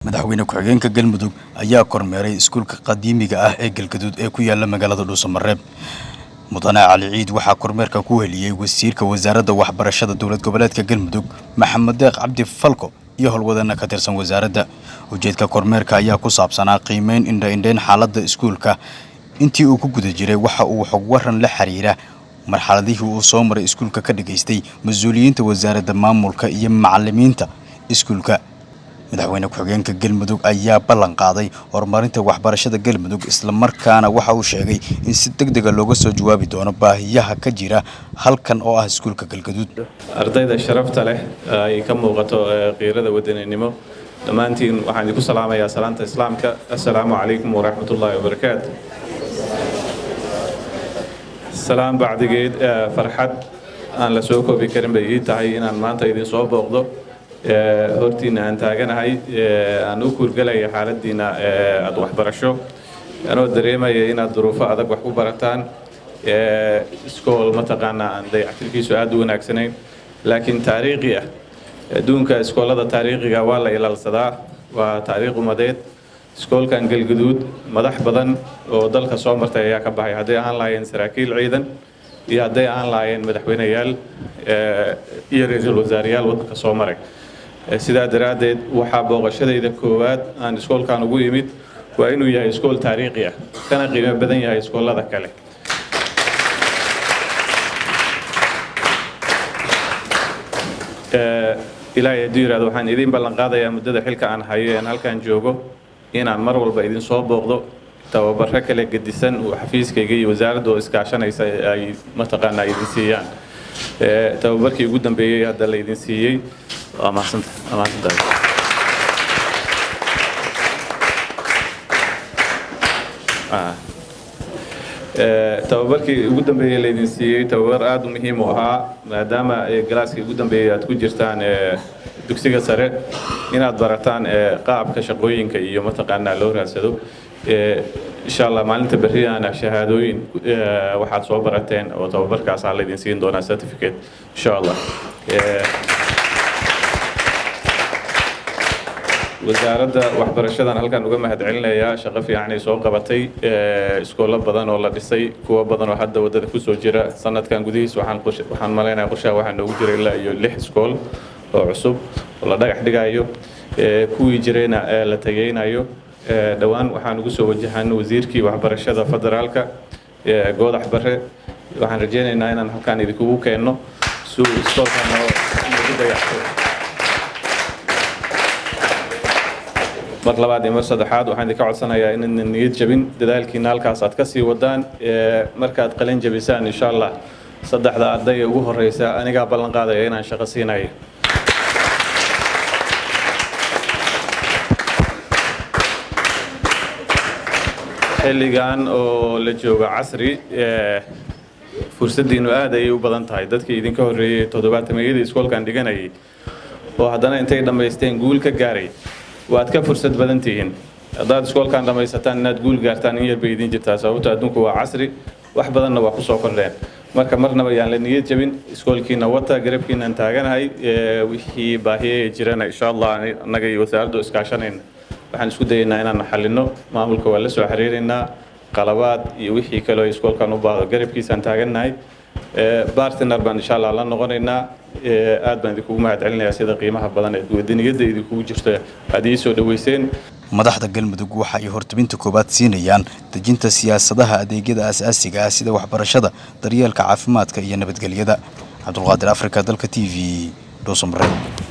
Madaxweyne ku-xigeenka Galmudug ayaa kormeeray iskuulka qadiimiga ah ee Galgaduud ee ku yaala magaalada Dhuusamareeb. Mudane Cali Ciid waxaa kormeerka ku heliyey wasiirka wasaaradda waxbarashada dowlad goboleedka Galmudug, Maxamed Deeq Cabdi Falko, iyo howlwadeenna ka tirsan wasaaradda. Ujeedka kormeerka ayaa ku saabsanaa qiimeyn indha-indhayn xaaladda iskuulka. Intii uu ku guda jiray waxa uu xog waran la xiriira marxaladihii uu soo maray iskuulka ka dhageystay mas-uuliyiinta wasaaradda, maamulka iyo macallimiinta iskuulka. Madaxweyne ku-xigeenka Galmudug ayaa ballan qaaday horumarinta waxbarashada Galmudug, islamarkaana waxa uu sheegay in si deg dega looga soo jawaabi doono baahiyaha ka jira halkan oo ah iskuulka Galgaduud. Ardayda sharafta leh ay ka muuqato qiirada wadaninimo, dhammaantiin waxaan idinku salaamayaa salaanta Islaamka: assalaamu calaykum waraxmatullaahi wabarakaatu. Salaam bacdigeed, farxad aan la soo koobi karin bay ii tahay inaan maanta idin soo booqdo, hortiina aan taaganahay, aan u kuurgalaya xaaladiina aada waxbarasho, anoo dareemaya inaad duruufo adag wax ku barataan, iskool mataqaanaa aan dayactirkiisu aada u wanaagsanayn laakiin taariikhi ah. Adduunka iskoolada taariikhiga waa la ilaalsadaa, waa taariikh umadeed. Iskoolkan Galguduud madax badan oo dalka soo martay ayaa ka baxay, hadday ahaan lahaayeen saraakiil ciidan iyo hadday ahaan lahaayeen madaxweyneyaal iyo ra-iisul wasaareyaal waddanka soo maray. Sidaa daraaddeed, waxaa booqashadayda koowaad aan iskoolkan ugu imid waa inuu yahay iskool taariikhi ah, kana qiimo badan yahay iskoolada kale. Ilaahay hadduu yihahdo, waxaan idiin ballan qaadayaa muddada xilka aan hayo een halkan joogo inaan mar walba idin soo booqdo, tababaro kale gedisan uu xafiiskayga iyo wasaaradda oo iskaashanaysa ay mataqaanaa idin siiyaan. Tababarkii ugu dambeeyey hadda la idin siiyey waa mahadsanta, waa mahadsantahay. Tababarkii ugu dambeeyey laydin siiyey tababar aada u muhiim u ahaa, maadaama galaaskii ugu dambeeyey aad ku jirtaan dugsiga sare, inaad barataan qaabka shaqooyinka iyo mataqaanaa loo raadsado. Insha Allah, maalinta berriyaana shahaadooyin waxaad soo barateen oo tababarkaasaa laydin siin doonaa certificate, insha Allah. Wasaaradda waxbarashadan halkan uga mahad celinayaa shaqo fiican ay soo qabatay, iskoollo badan oo la dhisay, kuwo badan oo hadda waddada kusoo jira. Sanadkan gudihiis waxaan malaynayaa qorshaha waxaa noogu jira ilaa iyo lix iskool oo cusub oo la dhagax dhigayo, kuwii jirayna la tageynayo. Dhowaan waxaan ugu soo wajahan wasiirkii waxbarashada federaalka, Goodax Barre. Waxaan rajaynaynaa inaan halkaan idinkugu keenno si uu iskoolka noo noogu dayactiro. Mar labaad iyo mar saddexaad waxaan idinka codsanayaa inaadna niyad jabin, dadaalkiina halkaas aad ka sii wadaan. Markaad qalin jabisaan, insha Allah, saddexda arday ee ugu horeysa anigaa ballan qaadaya inaan shaqo siinayo. Xilligan oo la joogo casri, fursaddiinu aad ayay u badan tahay. Dadkii idinka horreeyey toddobaatameyadii iskoolkan dhiganayay oo haddana intay dhammaysteen guul ka gaaray, waad ka fursad badan tihiin. Haddaad iskoolkan dhammaysataan, inaad guul gaartaan in yar bay idin jirtaa, sababto adduunku waa casri, wax badanna waa kusoo kordheen. Marka marnaba yaan la niyad jabin, iskoolkiina wata, garabkiinaan taaganahay. Wixii baahiye jirana, insha Allah, annaga iyo wasaaraddu iskaashanayna waxaan isku dayaynaa inaan xalino. Maamulka waa la soo xiriiraynaa, qalabaad iyo wixii kaleo iskoolkan u baahdo garabkiisaan taagannahay, partner baan insha Allah la noqonaynaa. Aad baan idinkugu mahad celinayaa sida qiimaha badan ee wadaniyadda idinkugu jirto aad ii soo dhoweyseen. Madaxda Galmudug waxa ay hortabinta koowaad siinayaan dejinta siyaasadaha adeegyada aasaasiga ah sida waxbarashada, daryeelka caafimaadka iyo nabadgelyada. Cabdulqaadir Afrika, Dalka TV, Dhuusamareeb.